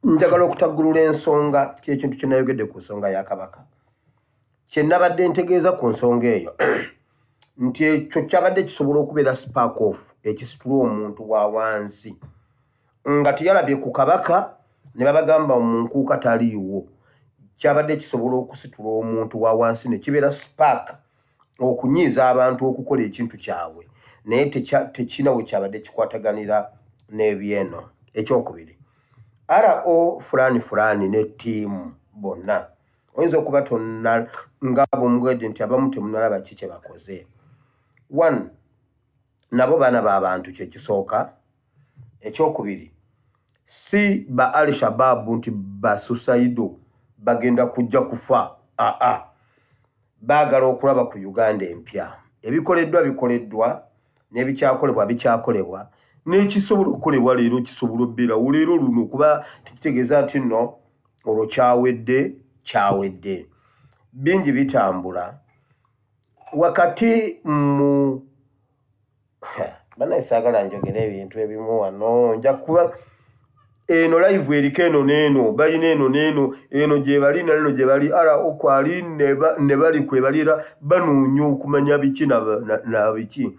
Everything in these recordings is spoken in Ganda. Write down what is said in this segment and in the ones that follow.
Njagala okutaggulula ensonga kyekintu kye nayogedde ku nsonga ya Kabaka. Kye nabadde ntegeeza ku nsonga eyo nti ekyo kyabadde kisobola okubeera spark off ekisitula omuntu wa wansi nga teyalabye ku Kabaka ne babagamba mu nkuuka taliiwo. Kyabadde kisobola okusitula omuntu wa wansi ne kibeera spark okunyiiza abantu okukola ekintu kyabwe, naye tekirina we kyabadde kikwataganira n'ebyeno. Ekyokubiri, RO Fulani Fulani ne ttiimu bonna oyinza okuba tonna nga bwomugedde nti abamu temunalaba ki kye bakoze. One, nabo baana ba bantu, kyekisooka. Ekyokubiri, si ba Al Shabaab nti ba suicidal bagenda kujja kufa. Aa, baagala okulaba ku Uganda empya. Ebikoleddwa bikoleddwa, n'ebikyakolebwa bikyakolebwa, n'ekisobola okukolebwa leero kisobola obbeerawo leero luno, kuba tekitegeeza nti nno olwo kyawedde. Kyawedde. Bingi bitambula wakati mu banaye. Saagala njogera ebintu ebimu wano, nja kuba eno live eriko eno n'eno, balina eno n'eno, eno gye bali nalino gye bali ara okwali ne bali kwe bali, era banoonya okumanya biki na biki.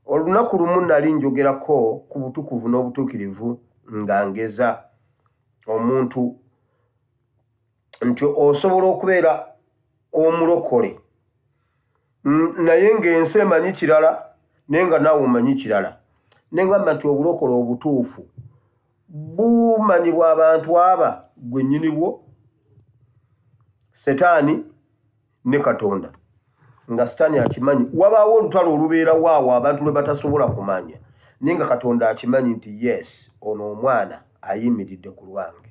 Olunaku lumu nali njogerako ku butukuvu n'obutuukirivu nga ngeza omuntu nti osobola okubeera omulokole naye ng'ensi emanyi kirala, naye nga naawe omanyi kirala. Nengamba nti obulokole obutuufu bumanyibwa abantu aba gwe nnyini bwo, Setaani ne Katonda, nga Sitaani akimanyi wabaawo olutalo olubeerawo awo abantu lwe batasobola kumanya, naye nga Katonda akimanyi nti yes, ono omwana ayimiridde ku lwange,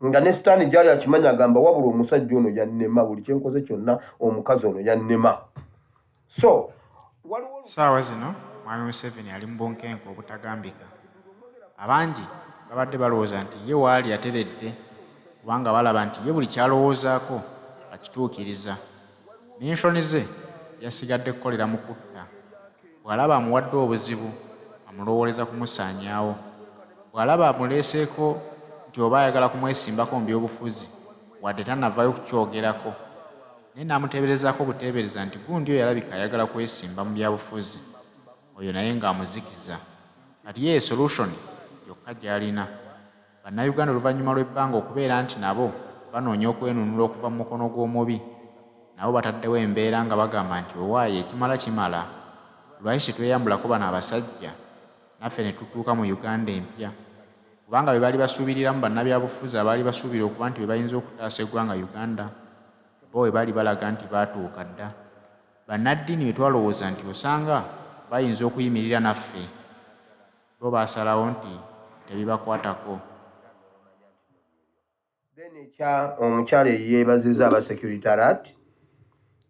nga ne Sitaani gyali akimanyi, agamba wabula omusajja ono yannema, buli kyenkoze kyonna omukazi ono yannema. So waliwo Ssaawa zino Mwami Museveni ali mu bunkenke obutagambika. Abangi babadde balowooza nti ye waali ateredde, kubanga balaba nti ye buli ky'alowoozaako akituukiriza. Mission ze yasigadde kukolera mu kutta. Bw'alaba amuwadde obuzibu, amulowooleza kumusaanyaawo. Bw'alaba amuleeseeko nti oba ayagala kumwesimbako mu byobufuzi, wadde tannavaayo kukyogerako, naye n'amuteeberezaako buteebereza nti gundi oyo alabika ayagala kwesimba mu byabufuzi, oyo naye ng'amuzikiza. Kati ye solution yokka gy'alina, Bannayuganda oluvannyuma lw'ebbanga okubeera nti nabo banoonya okwenunula okuva mu mukono gw'omubi, nabo bataddewo embeera nga bagamba nti owaaye ekimala kimala, lwaki tetweyambulako bano abasajja naffe ne tutuuka mu Uganda empya? Kubanga be baali basuubiriramu bannabyabufuzi abaali basuubira okuba nti be bayinza okutaasa eggwanga Uganda, bo we bali balaga nti baatuuka dda. Bannaddiini be twalowooza nti osanga bayinza okuyimirira naffe, bo baasalawo nti tebibakwatako. Then ekya omukyala eyeebaziza aba security alert,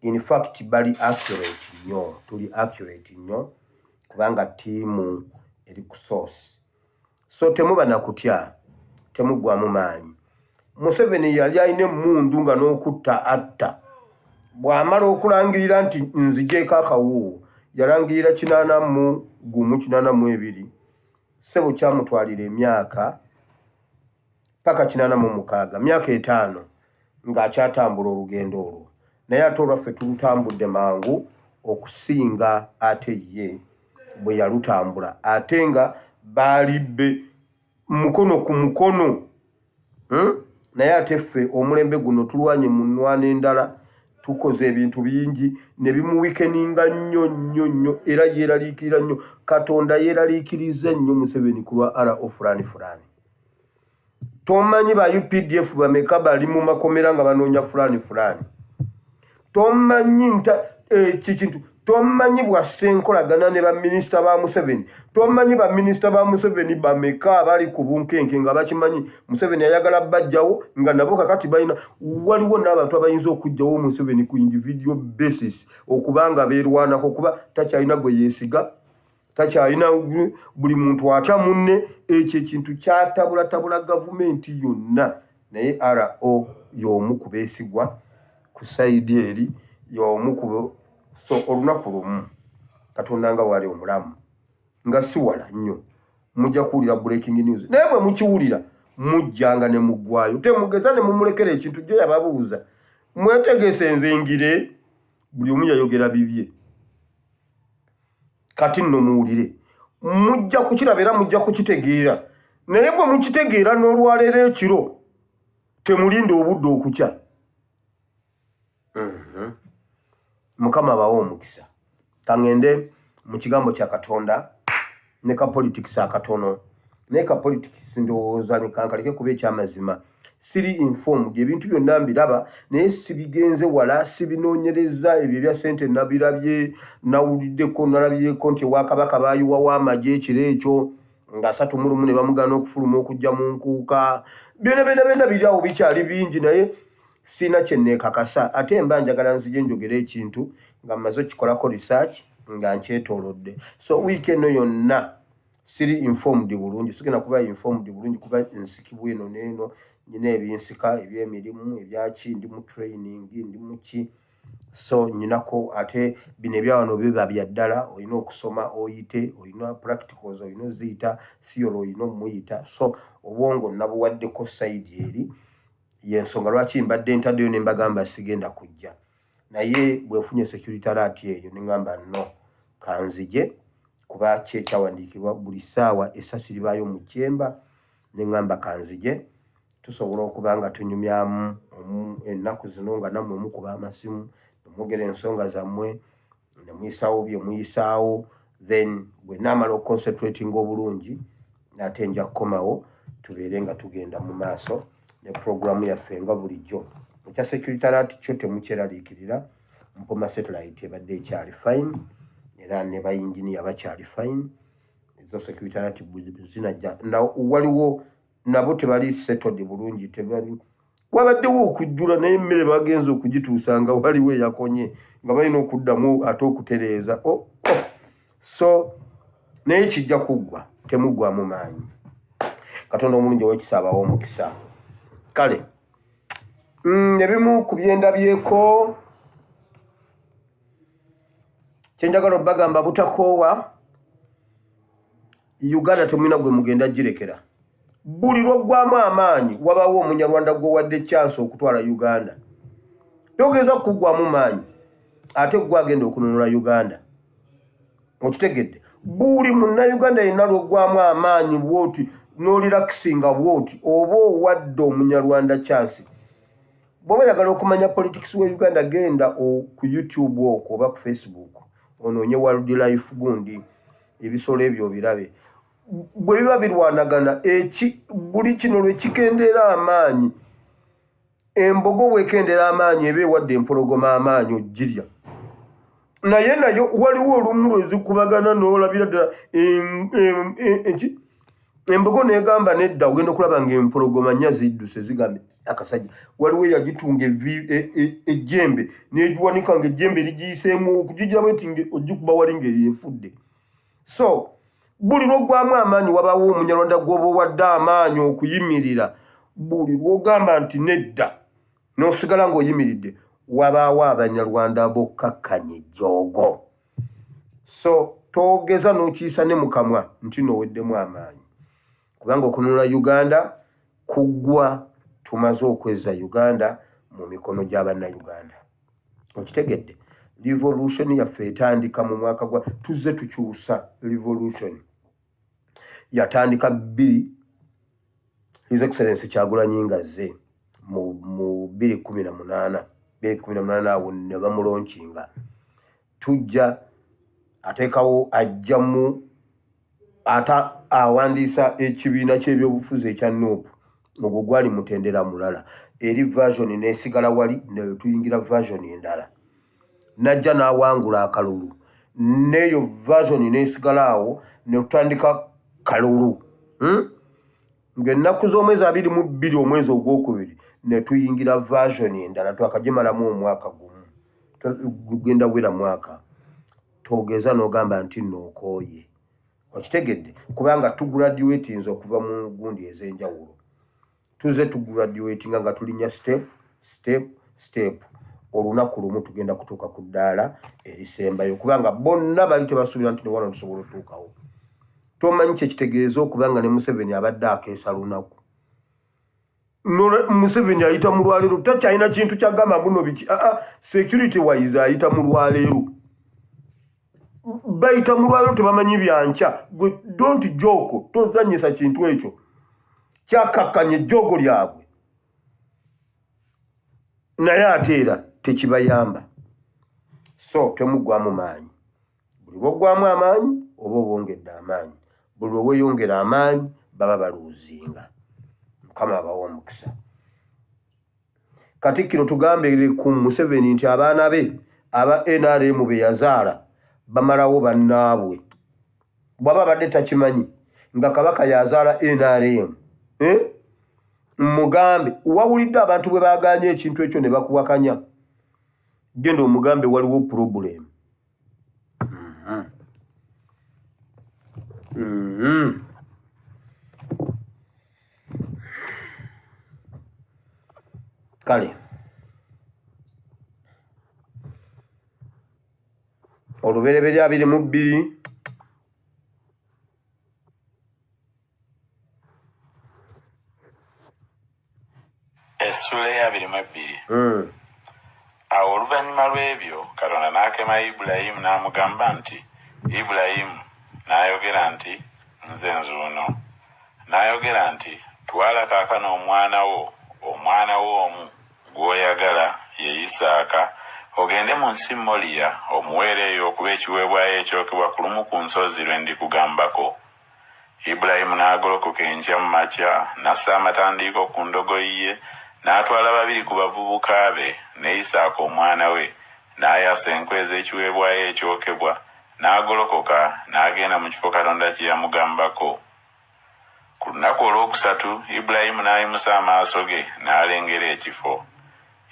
in fact bali accurate nnyo, tuli accurate nnyo kubanga ttiimu eri ku source, so temuba nakutya, temuggwamu maanyi. Museveni yali alina emmundu nga n'okutta atta. Bw'amala okulangirira nti nzigyeko akawuuwo, yalangirira 81, 82, ssebo, kyamutwalira emyaka paka 86, myaka 50 ng'akyatambula olugendo olwo. Naye ate olwaffe tulutambudde mangu okusinga ate ye bwe yalutambula, ate nga baali be mukono ku mukono, Naye ate ffe omulembe guno tulwanye mu nnwana endala, tukoze ebintu bingi ne bimuweakeninga nnyo nnyo nnyo, era yeeraliikirira nnyo. Katonda yeeraliikiriza nnyo Museveni ku lwa RO fulani fulani. Tomanyi ba UPDF bameka bali mu makomera nga banoonya fulani fulani. Tomanyi nta ekyo kintu, tomanyi bwasse enkolagana ne baminisita ba Museveni. Tomanyi baminisita ba Museveni bameka abali ku bunkenke nga bakimanyi Museveni ayagala bajjawo, nga nabo kakati balina. Waliwo n'abantu abayinza okuggyawo Museveni ku individual basis okubanga beerwanako, kuba takyalina gwe yeesiga, takyalina, buli muntu atya munne. Ekyo ekintu kyatabulatabula gavumenti yonna, naye RO y'omu ku beesigwa ku side eri, y'omu ku. So olunaku lumu, Katonda nga wali omulamu, nga si wala nnyo, mujja kuwulira breaking news. Naye bwe mukiwulira, Mujjanga ne muggwayo, temugeza ne mumulekera ekintu. Jjo yababuuza, "Mwetegese nze ngire?" Buli omu yayogera bibye. Kati nno muwulire, mujja kukiraba era mujja kukitegeera. Naye bwe mukitegeera n'olwaleero ekiro, temulinda obudde okukya. Mukama abawe omukisa. Kaŋŋende mu kigambo kya Katonda ne ka politics akatono, naye ka politics ndowooza kankaleke kuba ekyamazima siri informed. Ebintu byonna mbiraba, naye sibigenze wala, sibinoonyereza. Ebyo ebya ssente nabirabye, nawuliddeko, nalabyeko nti ewakabaka baayiwawo amagye ekiro ekyo nga 31 ne bamugaana okufuluma okujja mu nkuuka. Byonna byonna byonna biri awo, bikyali bingi, naye siina kye neekakasa. Ate mba njagala nzije njogere ekintu nga mmaze okukikolako research, nga nkyetoolodde. So wiiki eno yonna siri informed bulungi, sigenda kuba informed bulungi kuba nsikibwa eno n'eno, nyina ebinsika ebyemirimu ebyaki, ndi mu training, ndi muki. So nyinako ate bino ebyawano biba bya ddala, olina okusoma oyite, olina practicals, olina oziyita, theory olina omuyita. So obwongo nabuwaddeko side eri. Yensonga lwaki mbadde ntaddeyo ne mbagamba sigenda kujja, naye bwenfunye security alert eyo ne ŋŋamba, "No, kanzije," kuba kyekyawandiikibwa, buli ssaawa essasi libaayo mu kyemba. Ne ŋŋamba kanzije, tusobola okuba nga tunyumyamu ennaku zino nga nammwe mukuba amasimu nemwogera ensonga zammwe ne muyisaawo bye muyisaawo. Then bwe naamala okuconcentratinga obulungi, ate nja kukomawo tubeere nga tugenda mu maaso ne puroguramu yaffe nga bulijjo. Ekya security alert kyo temukyeraliikirira. Mpoma satellite ebadde ekyali fine, era ne bayinginiya bakyali fine. Ezo security alert zinajja, waliwo nabo tebali settled bulungi, tebali. Wabaddewo okujjula, naye emmere bagenza okugituusa nga waliwo eyakonye, nga balina okuddamu ate okutereeza. Oh. So naye kijja kuggwa, temuggwamu maanyi. Katonda omulungi ow'ekisa abawa omukisa. Kale ebimu ku byendabyeko kyenjagala obbagamba, butakoowa. Uganda temulina gwe mugenda girekera. Buli lwoggwamu amaanyi, wabaawo Omunyarwanda gwewadde chance okutwala Uganda. Togeza kuggwamu maanyi, ate gwe agenda okununula Uganda. Okitegedde? Buli Munnayuganda yenna lwoggwamu amaanyi bwoti n'orelaxinga bwoti, oba owadde Omunyarwanda chance. Bw'oba oyagala okumanya politics we Uganda, genda ku YouTube okwo oba ku Facebook, onoonye wildlife gundi, ebisolo ebyo obirabe bwe biba birwanagana. Eki buli kino lwe kikendeera amaanyi, embogo bwekendera amaanyi, eba ewadde empologoma amaanyi ogirya. Naye nayo waliwo olumu lwezikubagana n'olabira ddala embogo negamba nedda. Ogenda okulaba nga empologoma nnya zidduse, zigambe akasajja. Waliwo eyagitunga ejjembe negiwanika, nga ejjembe ligiyiseemu okugigira bweti, ogikuba wali ngaeyefudde. So buli lwoggwamu amaanyi, wabaawo Omunyarwanda gwoba owadde amaanyi okuyimirira. Buli lwogamba nti nedda n'osigala ng'oyimiridde, wabaawo Abanyarwanda bokkakkanya ejjoogo. So togeza n'okiyisa ne mukamwa nti nooweddemu amaanyi, kubanga okununula Uganda kuggwa tumaze okwezza Uganda mu mikono gy'Abannayuganda. Okitegedde? Revolution yaffe etandika mu mwaka gwa tuzze tukyusa. Revolution yatandika bbiri, His Excellence Kyagulanyi nga azze mu 2018, 2018 awo ne bamulaunchinga. Tujja ateekawo, ajjamu ate awandiisa ekibiina ky'ebyobufuzi ekya NUP. Ogwo gwali mutendera mulala. Eri version n'esigala wali, ne tuyingira version endala. Najja n'awangula akalulu, n'eyo version n'esigala awo, ne tutandika kalulu, Ng'ennaku z'omwezi 22 omwezi ogwokubiri ne tuyingira version endala. Twakagimalamu omwaka gumu, gugenda wera mwaka. Togeza n'ogamba nti nno okooye. Okitegedde? Kubanga tugraduatinze okuva mu gundi ez'enjawulo. Tuze tugraduatinga nga tulinnya step, step, step. Olunaku lumu tugenda kutuuka ku ddaala erisembayo, kubanga bonna bali tebasuubira nti newano tusobola otuukawo. Tomanyi kyekitegeeza okuba nga ne Museveni abadde akeesa lunaku. Museveni ayita mu lwaleero, takyalina kintu kyagamba mbuno biki. Aa, security wise ayita mu lwaleero, bayita mu lwaleero, tebamanyi byankya. Gwe don't joke, tozanyisa kintu ekyo, kyakakkanya ejjoogo lyabwe, naye ate era tekibayamba. So temuggwamu maanyi. Buli lwoggwamu amaanyi oba obongedde amaanyi, buli lwe weeyongera amaanyi baba baluuzinga. Mukama abawa omukisa. Katikkiro, tugambe ku Museveni nti abaana be aba NRM be yazaala bamalawo bannaabwe. Bw'aba abadde takimanyi nga Kabaka yazaala NRM, eh? Mugambe wawulidde abantu bwe baagaanye ekintu ekyo ne bakuwakanya. Genda omugambe waliwo problem. Kale Olubereberye 22. Essuula eya 22. Awo oluvannyuma lw'ebyo Katonda n'akema Ibulayimu n'amugamba nti, Ibulayimu, n'ayogera nti, Nze nzuuno. N'ayogera nti, Twala kaakano omwana wo, omwana wo omu, gw'oyagala, ye Isaaka, ogende mu nsi Moliya, omuweere eyo okuba ekiweebwayo ekyokebwa ku lumu ku nsozi lwe ndikugambako. Ibulayimu n'agolokoka enkya mu makya, n'assa amatandiiko ku ndogoyi ye, n'atwala babiri ku bavubuka be, ne Isaaka omwana we, n'ayasa enku ez'ekiweebwayo ekyokebwa, n'agolokoka, n'agenda mu kifo Katonda kye yamugambako. Ku lunaku olwokusatu Ibulayimu n'ayimusa amaaso ge, n'alengera ekifo.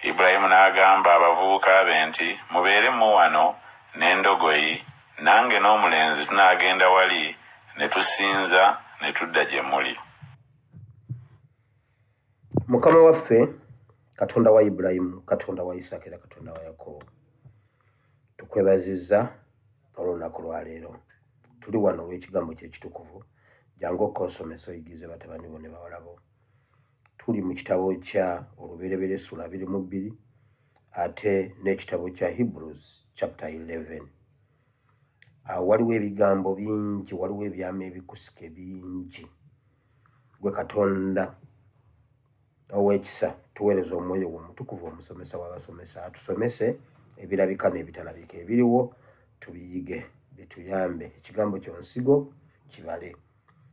Ibulayimu n'agamba abavubuka be nti, Mubeere mmwe wano n'endogoyi, nange n'omulenzi tunaagenda wali ne tusinza, ne tudda gye muli. Mukama waffe, Katonda wa Ibulayimu, Katonda wa Isaaka era Katonda wa Yakobo, tukwebazizza olw'olunaku lwaleero. Tuli wano olw'ekigambo kyo ekitukuvu. Jangu okosomesa oyigize batabani bo ne bawala bo. Tuli mu kitabo kya Olubereberye essula 22 ate n'ekitabo kya Hebrews chapter 11. Awo waliwo ebigambo bingi, waliwo ebyama ebikusike bingi. Gwe Katonda ow'ekisa, tuweereza omwoyo wo omutukuvu, omusomesa w'abasomesa, atusomese ebirabika n'ebitalabika, ebiriwo tubiyige bituyambe. Ekigambo kyo nsigo kibale,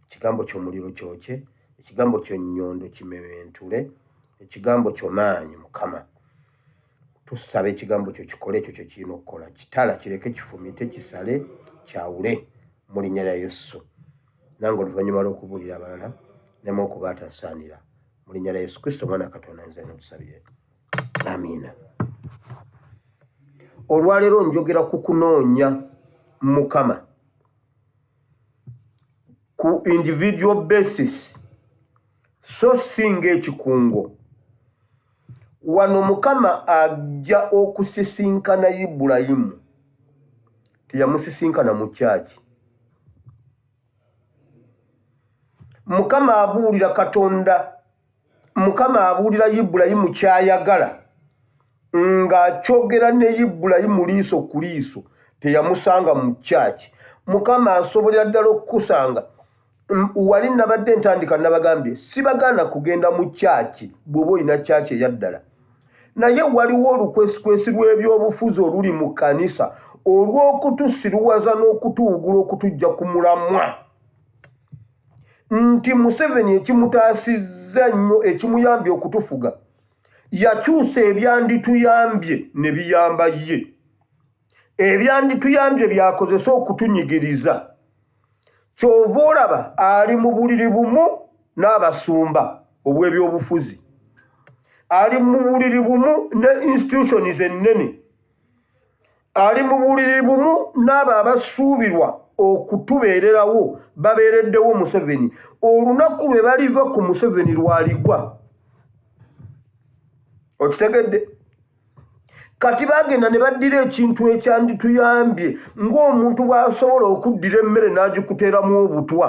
ekigambo ky'omuliro kyokye, ekigambo kyo nnyondo kimementule, ekigambo kyo maanyi. Mukama, tusaba ekigambo kyo kikole ekyo kye kirina okukola. Kitala kireke kifumite, kisale, kyawule, mu linnya lya Yesu. Nange oluvannyuma lw'okubuulira abalala nemu okuba atasaanira, mu linnya lya Yesu Kristo omwana Katonda, nze notusabye, amiina. Olwaleero njogera ku kunoonya Mukama ku individual basis, so si ng'ekikungo. Wano Mukama ajja okusisinkana Ibulayimu, teyamusisinkana mu kyaki. Mukama abuulira Katonda, Mukama abuulira Ibulayimu ky'ayagala ng'akyogera ne Ibulayimu liiso ku liiso, teyamusanga mu kyaki. Mukama asobolera ddala okukusanga wali. Nabadde ntandika nabagambye sibagaana kugenda mu kyaki bw'oba olina kyaki eyaddala, naye waliwo olukwesikwesi lw'ebyobufuzi oluli mu kkanisa olw'okutusiruwaza n'okutuwugula okutujja ku mulamwa, nti Museveni ekimutaasizza nnyo, ekimuyambye okutufuga, yakyusa ebyandituyambye ne biyamba ye. Ebyandituyambye byakozesa okutunyigiriza. Kyova olaba ali mu buliri bumu n'abasumba obw'ebyobufuzi, ali mu buliri bumu ne institutions ennene, ali mu buliri bumu n'abo abasuubirwa okutubeererawo, babeereddewo Museveni. Olunaku lwe baliva ku Museveni lwaligwa, okitegedde? Kati bagenda ne baddira ekintu ekyandituyambye, ng'omuntu bw'asobola okuddira emmere n'agikuteeramu obutwa.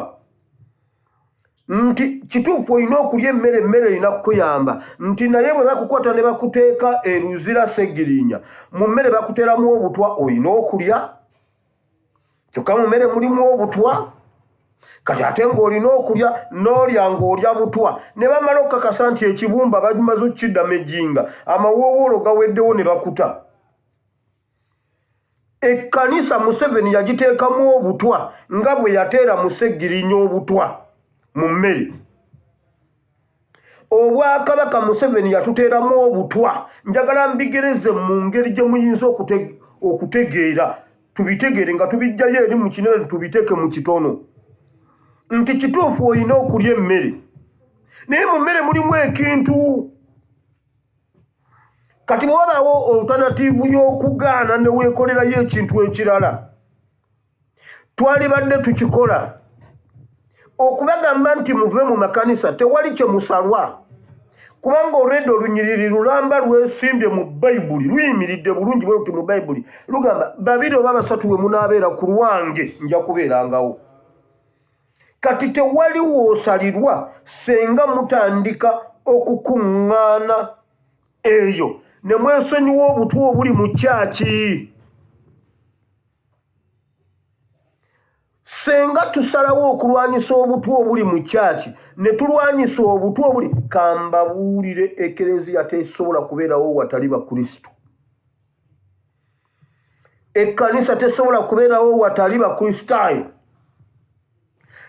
Nti kituufu olina okulya emmere, emmere erina kukuyamba, nti naye bwe bakukwata ne bakuteeka e Luzira Ssegirinya, mu mmere bakuteeramu obutwa, olina okulya, kyokka mu mmere mulimu obutwa. Kati ate ng'olina okulya n'olya ng'olya butwa, ne bamala okukakasa nti ekibumba bamaze okukidamejinga, amawoowoolo gaweddewo ne bakuta. Ekkanisa Museveni yagiteekamu obutwa nga bwe yateera mu Ssegirinya obutwa mu mmere. Obwakabaka Museveni yatuteeramu obutwa. Njagala mbigereze mu ngeri gye muyinza okutegeera, tubitegeere nga tubiggyayo eri mu kinene tubiteeke mu kitono. Nti kituufu olina okulya emmere, naye mu mmere mulimu ekintu. Kati bwe wabaawo olutanative y'okugaana ne weekolerayo ekintu ekirala, twalibadde tukikola. Okubagamba nti muve mu makanisa tewali kye musalwa, kubanga olwedda olunyiriri lulamba lwesimbye mu Bayibuli, luyimiridde bulungi bwe luti mu Bayibuli, lugamba babiri oba basatu bwe munaabeera ku lwange nja kubeerangawo. Kati tewali w'osalirwa senga mutandika okukuŋŋaana eyo ne mwesonyiwa obutwa obuli mu kyaki. Senga tusalawo okulwanyisa obutwa obuli mu kyaki ne tulwanyisa obutwa obuli, kambabuulire, ekereziya tesobola kubeerawo watali Bakristo. Ekkanisa tesobola kubeerawo watali Bakristaayo.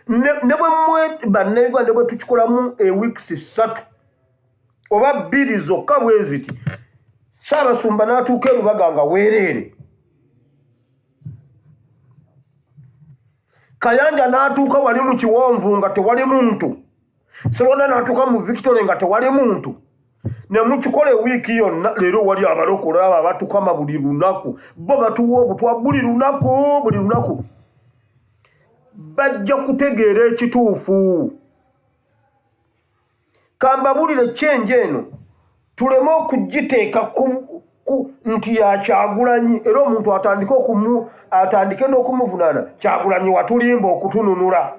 Ne bwe mmwe bannayuganda ne bwe tukikolamu ewiikisi 3 oba 2 zokka bwe ziti, Ssaabasumba n'atuuka e Lubaga nga weereere, Kayanja n'atuuka wali mu kiwonvu nga tewali muntu, Serwada n'atuuka mu Victory nga tewali muntu, ne mukikola ewiiki yonna. Leero wali abalokole abo abatukama buli lunaku, bo batuwa obutwa buli lunaku, buli lunaku, bajja kutegeera ekituufu. Kambabulire kyenje eno tuleme okugiteeka ku nti ya Kyagulanyi, era omuntu atandike n'okumuvunaana. Kyagulanyi watulimba okutununula,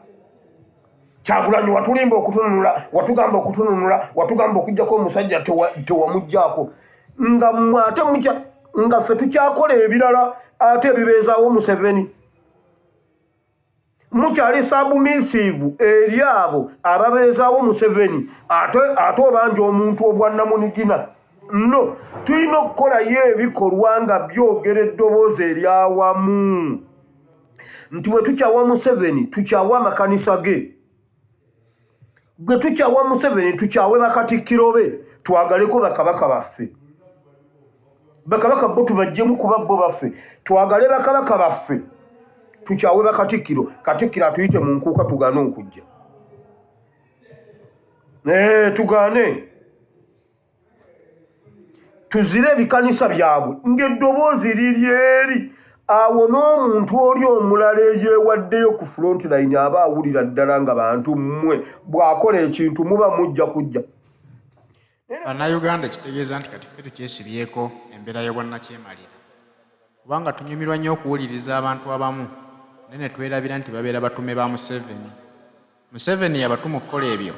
Kyagulanyi watulimba okutununula, watugamba okutununula, watugamba okuggyako omusajja tewamuggyaako, nga mmwe ate mukya, nga ffe tukyakola ebirala ate ebibeezaawo Museveni. Mukyali submissive eri abo ababeezaawo Museveni, ate obanja omuntu obwannamunigina. No, tulina okukolayo ebikolwa nga byogera eddoboozi eryawamu nti bwe tukyawa Museveni tukyawe amakanisa ge, bwe tukyawa Museveni tukyawe bakatikkiro be, twagaleko bakabaka baffe. Bakabaka bo tubaggyemu kuba bo baffe, twagale bakabaka baffe, tukyawe bakatikkiro. Katikkiro atuyite mu nkuuka tugaane okujja, tugaane tuzire ebikanisa byabwe ng'eddoboozi liri eri. Awo n'omuntu oli omulala eyeewaddeyo ku front line aba awulira ddala nga bantu mmwe bw'akola ekintu muba mujja kujja. Bannayuganda kitegeeza nti kati ffe tukyesibyeko embeera y'obwannakyemalira, kubanga tunyumirwa nnyo okuwuliriza abantu abamu naye ne twerabira nti babeera batume ba Museveni. Museveni yabatuma okukola ebyo,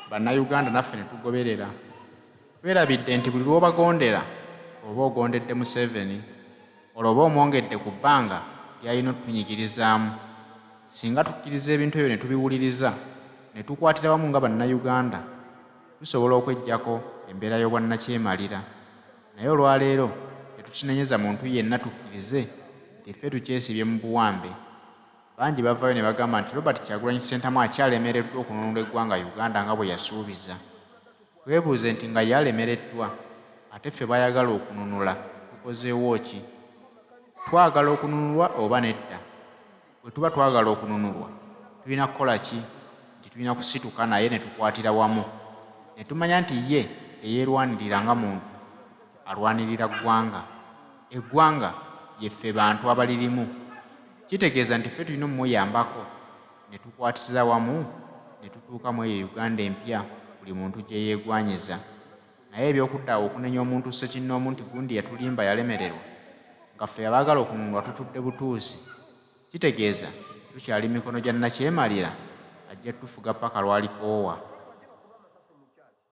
bannayuganda naffe ne tugoberera. Twerabidde nti buli lw'obagondera oba ogondedde Museveni, olwo oba omwongedde ku bbanga ly'alina otutunyigirizaamu. Singa tukkiriza ebintu ebyo ne tubiwuliriza ne tukwatira wamu nga bannayuganda, tusobola okweggyako embeera y'obwannakyemalira. Naye olwaleero tetukinenyeza muntu yenna, tukkirize nti ffe tukyesibye mu buwambe. Bangi bavaayo ne bagamba nti Robert Kyagulanyi Ssentamu akyalemereddwa okununula eggwanga Uganda nga bwe yasuubiza. Twebuuze nti nga ye alemereddwa, ate ffe b'ayagala okununula tukozeewo ki? Twagala okununulwa oba nedda? Bwe tuba twagala okununulwa tulina kukola ki? Nti tulina kusituka naye ne tukwatira wamu ne tumanya nti ye teyeerwanirira nga muntu, alwanirira ggwanga. Eggwanga ye ffe bantu abalirimu. Kitegeeza nti ffe tulina omuyambako ne tukwatisiza wamu ne tutuuka mu eyo Uganda empya buli muntu gye yeegwanyiza. Naye eby'okudda awo okunenya omuntu ssekinnoomu nti gundi yatulimba yalemererwa, nga ffe abaagala okununulwa tutudde butuuzi, kitegeeza tukyali mu mikono gya nnakyemalira Ajja tufuga ppaka lw'alikoowa.